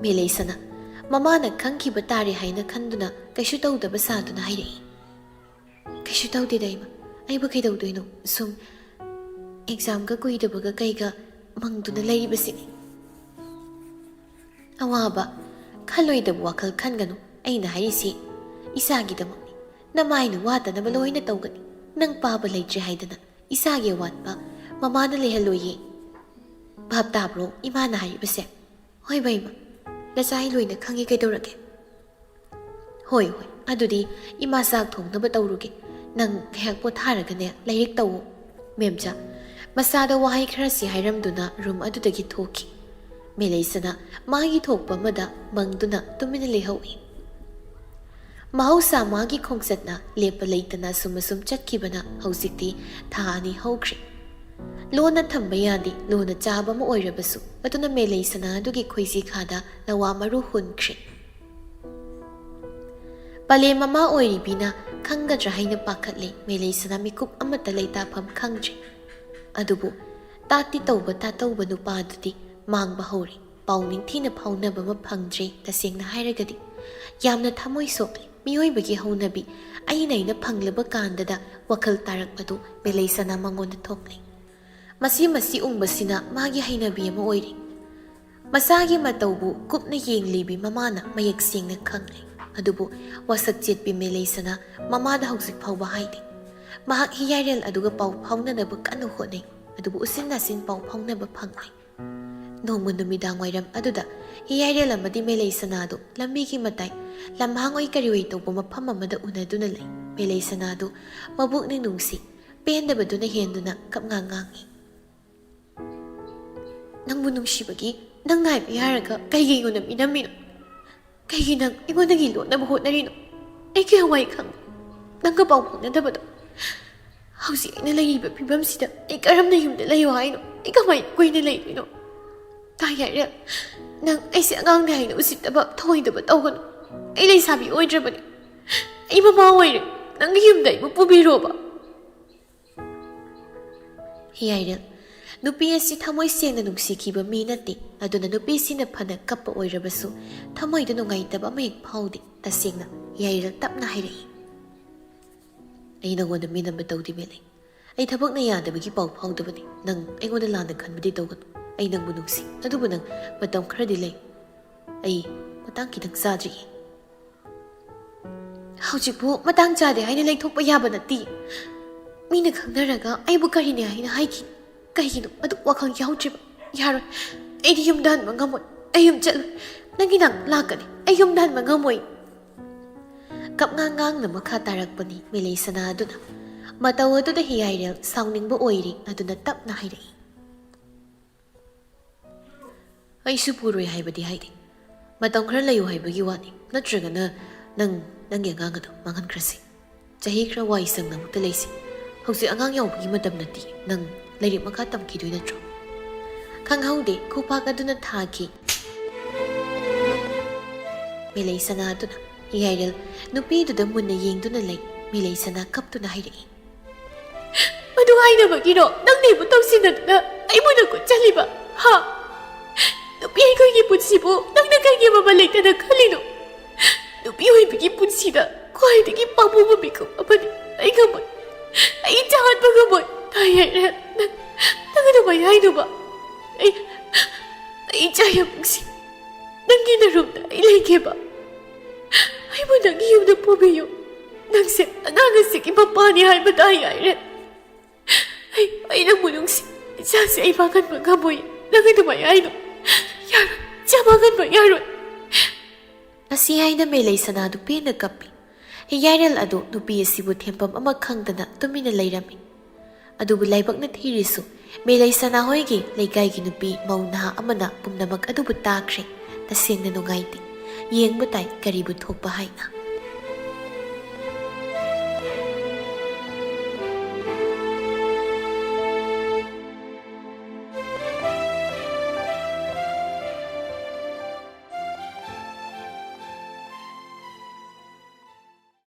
ꯃꯦꯂꯩ ꯁꯅꯥ, ꯃꯃꯥꯅ ꯈꯪꯈꯤꯕ ꯇꯥꯔꯦ ꯍꯥꯏꯅ ꯈꯟꯗꯨꯅ ꯀꯩꯁꯨ ꯇꯧꯗꯕ ꯁꯥꯗꯨꯅ ꯍꯥꯏꯔꯛꯏ꯫ "ꯀꯩꯁꯨ ꯇꯧꯗꯦꯗ ꯏꯃꯥ, ꯑꯩꯕꯨ ꯀꯩꯗꯧꯗꯣꯏꯅꯣ? ꯁꯨꯝ examꯒ ꯀꯨꯏꯗꯕꯒ ꯀꯩꯒ ꯃꯪꯗꯨꯅ ꯂꯩꯔꯤꯕꯁꯤꯅꯤ꯫" "ꯑꯋꯥꯕ ꯈꯜꯂꯣꯏꯗꯕ ꯋꯥꯈꯜ ꯈꯟꯒꯅꯨ, ꯑꯩꯅ ꯍꯥꯏꯔꯤꯁꯤ ꯏꯆꯥꯒꯤꯗꯃꯛꯅꯤ꯫ ꯅꯃꯥꯏꯅ ꯋꯥꯗꯅꯕ ꯂꯣꯏꯅ ꯇꯧꯒꯅꯤ꯫ ꯅꯪ ꯄꯥꯕ ꯂꯩꯇ꯭ꯔꯦ ꯍꯥꯏꯗꯅ ꯏꯆꯥꯒꯤ ꯑꯋꯥꯠꯄ ꯃꯃꯥꯅ ꯂꯩꯍꯜꯂꯣꯏꯌꯦ꯫ ꯚꯥꯞ ꯇꯥꯕ꯭ꯔꯣ ꯏꯃꯥꯅ ꯍꯥꯏꯔꯤꯕꯁꯦ?" "ꯍꯣꯏ ꯕꯦꯝꯃ, ꯅꯆꯥ ꯑꯩ ꯂꯣꯏꯅ ꯈꯪꯉꯤ, ꯀꯩꯗꯧꯔꯒꯦ?" "ꯍꯣꯏ, ꯍꯣꯏ, ꯑꯗꯨꯗꯤ ꯏꯃꯥ ꯆꯥꯛ ꯊꯣꯡꯅꯕ ꯇꯧꯔꯨꯒꯦ꯫ ꯅꯪ ꯉꯥꯏꯍꯥꯛ ꯄꯣꯊꯥꯔꯒꯅꯦ ꯂꯥꯏꯔꯤꯛ ꯇꯧꯋꯣ꯫" ꯃꯦꯝꯆꯥ ꯃꯆꯥꯗ ꯋꯥꯍꯩ ꯈꯔꯁꯤ ꯍꯥꯏꯔꯝꯗꯨꯅ room ꯑꯗꯨꯗꯒꯤ ꯊꯣꯛꯈꯤ꯫ ꯃꯦꯂꯩꯁꯅꯥ ꯃꯥꯒꯤ ꯊꯣꯛꯄ ꯑꯃꯗ ꯃꯪꯗꯨꯅ ꯇꯨꯃꯤꯟꯅ ꯂꯩꯍꯧꯏ꯫ ꯃꯍꯧꯁꯥ ꯃꯥꯒꯤ ꯈꯣꯡꯆꯠꯅ ꯂꯦꯞꯄ ꯂꯩꯇꯅ ꯑꯁꯨꯝ ꯑꯁꯨꯝ ꯆꯠꯈꯤꯕꯅ ꯍꯧꯖꯤꯛꯇꯤ ꯊꯥ ꯑꯅꯤ ꯍꯧꯈ꯭ꯔꯦ꯫ ꯂꯣꯟꯅ ꯊꯝꯕ ꯌꯥꯗꯦ, ꯂꯣꯟꯅ ꯆꯥꯕ ꯑꯃ ꯑꯣꯏꯔꯕꯁꯨ꯫ ꯑꯗꯨꯅ ꯃꯦꯂꯩ ꯁꯅꯥ ꯑꯗꯨꯒꯤ ꯈꯣꯏꯖꯤ ꯈꯥꯗ ꯂꯋꯥ ꯃꯔꯨ ꯍꯨꯟꯈ꯭ꯔꯦ꯫ ꯄꯂꯦꯝ ꯃꯃꯥ ꯑꯣꯏꯔꯤꯕꯤꯅ ꯈꯪꯒꯗ꯭ꯔꯥ ꯍꯥꯏꯅ ꯄꯥꯈꯠꯂꯦ꯫ ꯃꯦꯂꯩ ꯁꯅꯥ ꯃꯤꯀꯨꯞ ꯑꯃꯠꯇ ꯂꯩꯇꯥꯐꯝ ꯈꯪꯗ꯭ꯔꯦ꯫ ꯑꯗꯨꯕꯨ ꯇꯥꯠꯇꯤ ꯇꯧꯕ ꯇꯥꯇꯧꯕ ꯅꯨꯄꯥ ꯑꯗꯨꯗꯤ ꯃꯥꯡꯕ ꯍꯧꯔꯦ꯫ ꯄꯥꯎ ꯅꯤꯡꯊꯤꯅ ꯐꯥꯎꯅꯕ ꯑꯃ ꯐꯪꯗ꯭ꯔꯦ꯫ ꯇꯁꯦꯡꯅ ꯍꯥꯏꯔꯒꯗꯤ ꯌꯥꯝꯅ ꯊꯃꯣꯏ ꯁꯣꯛꯂꯦ꯫ ꯃꯤꯑꯣꯏꯕꯒꯤ ꯍꯧꯅꯕꯤ ꯑꯩꯅ ꯑꯩꯅ ꯐꯪꯂꯕ ꯀꯥꯟꯗꯗ ꯋꯥꯈꯜ ꯇꯥꯔꯛꯄꯗꯨ ꯃꯦꯂꯩ ꯁꯅꯥ ꯃꯉꯣꯟꯗ ꯊꯣꯛꯂꯦ꯫ ꯃꯁꯤ ꯃꯁꯤ ꯎꯪꯕꯁꯤꯅ ꯃꯥꯒꯤ ꯍꯩꯅꯕꯤ ꯑꯃ ꯑꯣꯏꯔꯦ꯫ ꯃꯆꯥꯒꯤ ꯃꯇꯧꯕꯨ ꯀꯨꯞꯅ ꯌꯦꯡꯂꯤꯕꯤ ꯃꯃꯥꯅ ꯃꯌꯦꯛ ꯁꯦꯡꯅ ꯈꯪꯂꯦ꯫ ꯑꯗꯨꯕꯨ ꯋꯥꯁꯛ ꯆꯦꯠꯄꯤ ꯃꯦꯂꯩ ꯁꯅꯥ ꯃꯃꯥꯗ ꯍꯧꯖꯤꯛ ꯐꯥꯎꯕ ꯍꯥꯏꯗꯦ꯫ ꯃꯍꯥꯛ ꯍꯤꯌꯥꯏꯔꯦꯜ ꯑꯗꯨꯒ ꯄꯥꯎ ꯐꯥꯎꯅꯅꯕ ꯀꯟꯅ ꯍꯣꯠꯅꯩ꯫ ꯑꯗꯨꯕꯨ ꯎꯆꯤꯟ ꯅꯥꯆꯤꯟ ꯄꯥꯎ ꯐꯥꯎꯅꯕ ꯐꯪꯂꯦ꯫ ꯅꯣꯡꯃ ꯅꯨꯃꯤꯗꯥꯡ ꯋꯥꯏꯔꯝ ꯑꯗꯨꯗ ꯍꯤꯌꯥꯏꯔꯦꯜ ꯑꯃꯗꯤ ꯃꯦꯂꯩ ꯁꯅꯥꯗꯨ ꯂꯝꯕꯤꯒꯤ ꯃꯇꯥꯏ ꯂꯝꯍꯥꯡ ꯑꯣꯏ ꯀꯔꯤ ꯑꯣꯏ ꯇꯧꯕ ꯃꯐꯝ ꯑꯃꯗ ꯎꯅꯗꯨꯅ ꯂꯩ꯫ ꯃꯦꯂꯩ ꯁꯅꯥꯗꯨ ꯃꯕꯨꯛꯅꯤꯡ ꯅꯨꯡꯁꯤ ꯄꯦꯟꯗꯕꯗꯨꯅ ꯍꯦꯟꯗꯨꯅ ꯀꯞꯉꯥꯡ ꯉꯥꯡꯉꯤ꯫ "ꯅꯪꯕꯨ ꯅꯨꯡꯁꯤꯕꯒꯤ ꯅꯪ ꯉꯥꯏꯕ ꯌꯥꯔꯒ ꯀꯩꯒꯤ ꯑꯩꯉꯣꯟꯗ ꯃꯤꯅꯝꯃꯤꯅꯣ? ꯀꯩꯒꯤ ꯅꯪ ꯑꯩꯉꯣꯟꯗꯒꯤ ꯂꯣꯠꯅꯕ ꯍꯣꯠꯅꯔꯤꯅꯣ? ꯑꯩ ꯀꯌꯥꯝ ꯋꯥꯏ ꯈꯪꯕ꯭ꯔꯥ ꯅꯪꯒ ꯄꯥꯎ ꯐꯥꯎꯅꯗꯕꯗꯣ? ꯍꯧꯖꯤꯛ ꯑꯩꯅ ꯂꯩꯔꯤꯕ ꯐꯤꯕꯝꯁꯤꯗ ꯑꯩ ꯀꯔꯝꯅ ꯌꯨꯝꯗ ꯂꯩꯌꯨ ꯍꯥꯏꯅꯣ? ꯑꯩ ꯀꯃꯥꯏꯅ ꯀꯨꯏꯅ ꯂꯩꯗꯣꯏꯅꯣ? ꯇꯥ ꯌꯥꯏꯔꯦ, ꯅꯪ ꯑꯩꯁꯦ ꯑꯉꯥꯡꯅꯦ ꯍꯥꯏꯅ ꯎꯁꯤꯠꯇꯕ ꯊꯑꯣꯏꯗꯕ ꯇꯧꯒꯅꯨ꯫ ꯑꯩ ꯂꯩꯁꯥꯕꯤ ꯑꯣꯏꯗ꯭ꯔꯕꯅꯤ꯫ ꯑꯩ ꯃꯃꯥ ꯑꯣꯏꯔꯦ꯫ ꯅꯪꯒꯤ ꯌꯨꯝꯗ ꯑꯩꯕꯨ ꯄꯨꯕꯤꯔꯣꯕ꯫" ꯍꯤꯌꯥꯏꯔꯦꯜ, ꯅꯨꯄꯤ ꯑꯁꯤ ꯊꯃꯣꯏ ꯁꯦꯡꯅ ꯅꯨꯡꯁꯤꯈꯤꯕ ꯃꯤ ꯅꯠꯇꯦ꯫ ꯑꯗꯨꯅ ꯅꯨꯄꯤꯁꯤꯅ ꯐꯅ ꯀꯞꯄ ꯑꯣꯏꯔꯕꯁꯨ ꯊꯃꯣꯏꯗ ꯅꯨꯡꯉꯥꯏꯇꯕ ꯑꯃ ꯍꯦꯛ ꯐꯥꯎꯗꯦ꯫ ꯇꯁꯦꯡꯅ ꯍꯤꯌꯥꯏꯔꯦꯜ ꯇꯞꯅ ꯍꯥꯏꯔꯛꯏ꯫ "ꯑꯩ ꯅꯪꯉꯣꯟꯗ ꯃꯤꯅꯝꯕ ꯇꯧꯗꯦ ꯃꯦꯂꯩ꯫ ꯑꯩ ꯊꯕꯛꯅ ꯌꯥꯗꯕꯒꯤ ꯄꯥꯎ ꯐꯥꯎꯗꯕꯅꯤ꯫ ꯅꯪ ꯑꯩꯉꯣꯟꯗ ꯂꯥꯟꯅ ꯈꯟꯕꯗꯤ ꯇꯧꯒꯅꯨ꯫ ꯑꯩ ꯅꯪꯕꯨ ꯅꯨꯡꯁꯤ꯫ ꯑꯗꯨꯕꯨ ꯅꯪ ꯃꯇꯝ ꯈꯔꯗꯤ ꯂꯩ꯫ ꯑꯩ ꯃꯇꯥꯡ ꯈꯤꯇꯪ ꯆꯥꯗ꯭ꯔꯤꯌꯦ꯫" "ꯍꯧꯖꯤꯛꯄꯨ ꯃꯇꯥꯡ ꯆꯥꯗꯦ ꯍꯥꯏꯅ ꯂꯩꯊꯣꯛꯄ ꯌꯥꯕ ꯅꯠꯇꯦ꯫ ꯃꯤꯅ ꯈꯪꯅꯔꯒ ꯑꯩꯕꯨ ꯀꯔꯤꯅꯦ ꯍꯥꯏꯅ ꯍꯥꯏꯈꯤ꯫ ꯀꯩꯒꯤꯅꯣ ꯑꯗꯨ ꯋꯥꯈꯜ ꯌꯥꯎꯗ꯭ꯔꯤꯕ? ꯌꯥꯔꯣꯏ꯫ ꯑꯩꯗꯤ ꯌꯨꯝꯗ ꯍꯟꯕ ꯉꯝꯃꯣꯏ꯫ ꯑꯩ ꯌꯨꯝ ꯆꯠꯂꯣꯏ꯫ ꯅꯪꯒꯤ ꯅꯥꯛ ꯂꯥꯛꯀꯅꯤ꯫ ꯑꯩ ꯌꯨꯝꯗ ꯍꯟꯕ ꯉꯝꯃꯣꯏ꯫" ꯀꯞꯉꯥꯡ ꯉꯥꯡꯅ ꯃꯈꯥ ꯇꯥꯔꯛꯄꯅꯤ ꯃꯦꯂꯩ ꯁꯅꯥ ꯑꯗꯨꯅ꯫ ꯃꯇꯧ ꯑꯗꯨꯗ ꯍꯤꯌꯥꯏꯔꯦꯜ ꯁꯥꯎꯅꯤꯡꯕ ꯑꯣꯏꯔꯤ꯫ ꯑꯗꯨꯅ ꯇꯞꯅ ꯍꯥꯏꯔꯛꯏ꯫ "ꯑꯩꯁꯨ ꯄꯨꯔꯣꯏ ꯍꯥꯏꯕꯗꯤ ꯍꯥꯏꯗꯦ꯫ ꯃꯇꯝ ꯈꯔ ꯂꯩꯌꯨ ꯍꯥꯏꯕꯒꯤ ꯋꯥꯅꯤ꯫ ꯅꯠꯇ꯭ꯔꯒꯅ ꯅꯪ ꯅꯪꯒꯤ ꯑꯉꯥꯡ ꯑꯗꯨ ꯃꯥꯡꯍꯟꯈ꯭ꯔꯁꯤ꯫ ꯆꯍꯤ ꯈꯔ ꯋꯥꯏ ꯁꯪꯅ ꯑꯃꯨꯛꯇ ꯂꯩꯁꯤ꯫ ꯍꯧꯖꯤꯛ ꯑꯉꯥꯡ ꯌꯥꯎꯕꯒꯤ ꯃꯇꯝ ꯅꯠꯇꯦ꯫ ꯅꯪ ꯂꯥꯏꯔꯤꯛ ꯃꯈꯥ ꯇꯝꯈꯤꯗꯣꯏ ꯅꯠꯇ꯭ꯔꯣ? ꯈꯪꯍꯧꯗꯦ, ꯈꯨꯄꯥꯛ ꯑꯗꯨꯅ ꯊꯥꯈꯤ꯫ ꯃꯦꯂꯩ ꯁꯅꯥ ꯑꯗꯨꯅ ꯌꯥꯏꯔꯦꯜ ꯅꯨꯄꯤꯗꯨꯗ ꯃꯨꯟꯅ ꯌꯦꯡꯗꯨꯅ ꯂꯩ꯫ ꯃꯦꯂꯩ ꯁꯅꯥ ꯀꯞꯇꯨꯅ ꯍꯥꯏꯔꯛꯏ, "ꯃꯗꯨ ꯍꯥꯏꯅꯕꯒꯤꯔꯣ ꯅꯪꯅ ꯑꯩꯕꯨ ꯇꯧꯁꯤꯟꯅꯗꯨꯅ ꯑꯩꯕꯨ ꯅꯈꯨꯠ ꯆꯜꯂꯤꯕ? ꯍꯥ? ꯅꯨꯄꯤ ꯑꯩꯈꯣꯏꯒꯤ ꯄꯨꯟꯁꯤꯕꯨ ꯅꯪꯅ ꯀꯩꯒꯤ ꯃꯃꯜ ꯂꯩꯇꯅ ꯈꯜꯂꯤꯅꯣ? ꯅꯨꯄꯤ ꯑꯣꯏꯕꯒꯤ ꯄꯨꯟꯁꯤꯗ ꯈ꯭ꯋꯥꯏꯗꯒꯤ ꯄꯥꯝꯃꯨꯕ ꯃꯤꯀꯨꯞ ꯑꯃꯅꯤ꯫ ꯑꯩ ꯉꯝꯃꯣꯏ꯫ ꯑꯩ ꯆꯥꯍꯟꯕ ꯉꯝꯃꯣꯏ꯫ ꯇꯥꯏ ꯍꯥꯏꯔꯦ꯫ ꯅꯪ, ꯅꯪ ꯑꯗꯨꯃꯥꯏ ꯍꯥꯏꯅꯨꯕ꯫ ꯑꯩ, ꯑꯩ ꯏꯆꯥ ꯌꯥꯝ ꯅꯨꯡꯁꯤ꯫ ꯅꯪꯒꯤ ꯅꯔꯨꯝꯗ ꯑꯩ ꯂꯩꯒꯦꯕ꯫ ꯑꯩꯕꯨ ꯅꯪꯒꯤ ꯌꯨꯝꯗ ꯄꯨꯕꯤꯌꯨ꯫ ꯅꯪꯁꯦ ꯑꯉꯥꯡ ꯑꯁꯤꯒꯤ ꯃꯄꯥꯅꯤ ꯍꯥꯏꯕ ꯇꯥꯏ ꯍꯥꯏꯔꯦ꯫ ꯑꯩ, ꯑꯩ ꯅꯪꯕꯨ ꯅꯨꯡꯁꯤ꯫ ꯏꯆꯥꯁꯦ ꯑꯩ ꯃꯥꯡꯍꯟꯕ ꯉꯝꯃꯣꯏ꯫ ꯅꯪ ꯑꯗꯨꯃꯥꯏ ꯍꯥꯏꯅꯨ꯫ ꯌꯥꯔꯣꯏ꯫ ꯏꯆꯥ ꯃꯥꯡꯍꯟꯕ ꯌꯥꯔꯣꯏ꯫" ꯑꯁꯤ ꯍꯥꯏꯅ ꯃꯦꯂꯩ ꯁꯅꯥꯗꯨ ꯄꯦꯟꯅ ꯀꯞꯄꯤ꯫ ꯌꯥꯏꯔꯦꯜ ꯑꯗꯨ ꯅꯨꯄꯤ ꯑꯁꯤꯕꯨ ꯊꯦꯝꯐꯝ ꯑꯃ ꯈꯪꯗꯅ ꯇꯨꯃꯤꯟꯅ ꯂꯩꯔꯝꯃꯤ꯫ ꯑꯗꯨꯕꯨ ꯂꯥꯏꯕꯛꯅ ꯊꯤꯔꯤꯁꯨ, ꯃꯦꯂꯩ ꯁꯅꯥ ꯍꯣꯏꯒꯤ ꯂꯩꯀꯥꯏꯒꯤ ꯅꯨꯄꯤ ꯃꯧ ꯅꯍꯥ ꯑꯃꯅ ꯄꯨꯝꯅꯃꯛ ꯑꯗꯨꯕꯨ ꯇꯥꯈ꯭ꯔꯦ꯫ ꯇꯁꯦꯡꯅ ꯅꯨꯡꯉꯥꯏꯇꯦ꯫ ꯌꯦꯡꯕ ꯇꯥꯏ ꯀꯔꯤꯕꯨ ꯊꯣꯛꯄ ꯍꯥꯏꯅ꯫